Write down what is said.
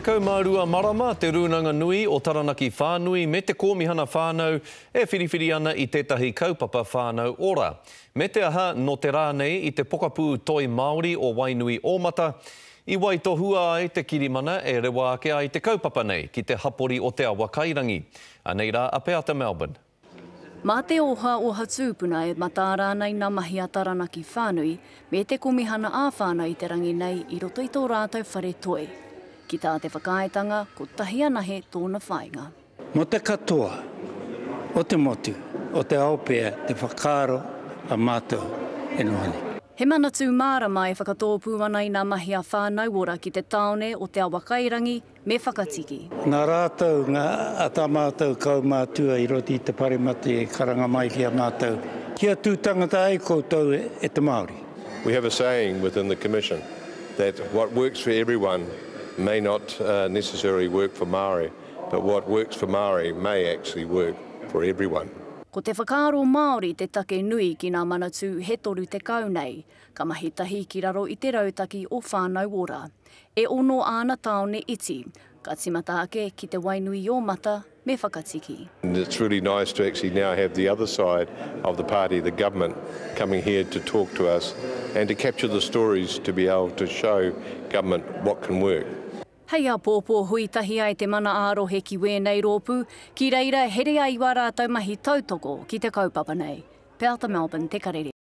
12 marama Te Rūnanga Nui o Taranaki Whānui me te Kōmihana Whānau e whiriwhiri ana i tētahi kaupapa whānau ora. Me te aha, nō te rā nei i te pokapū Toi Māori o Wainuiōmata, i waitohua ai te kirimana e rewa ake ai te kaupapa nei ki te hapori o Te Awakairangi. Anei rā a Peata Melbourne. Mā te ohaoha tūpuna e mataara ana i ngā mahi a Taranaki whānui me te Komihana ā-Whānau i te rangi nei i roto i tō rātou whare toi. Ki tā te whakaaetanga, kotahi anahe tōna whāinga. Mō te katoa o te motu, o te ao pea te whakaaro a mātou e noho nei. He manatū mārama e whakatōpū ana i ngā mahi a Whānau Ora ki te tāone o Te Awakairangi Me whakatiki. Nā rātou ngā, a tā mātou kaumātua i roto i te paremata i karanga mai ki a mātou, Kia tū tangata ai koutou e te Māori. We have a saying within the Commission that what works for everyone may not necessarily work for Māori, but what works for Māori may actually work for everyone. Ko te whakaaro Māori te take nui ki nā Manatū he 30 nei, ka mahi tahi ki raro i te rautaki o Whānau Ora. E ono āna tāone iti, ka tīmata ake ki Te Wainuiōmata me Whakatiki. And it's really nice to actually now have the other side of the party, the government, coming here to talk to us and to capture the stories to be able to show government what can work. Hei āpōpō hui tahi ai te mana ā-rohe ki wēnei rōpū, ki reira here ai wā rātou mahi tautoko ki te kaupapa nei. Peata Melbourne, Te Karere.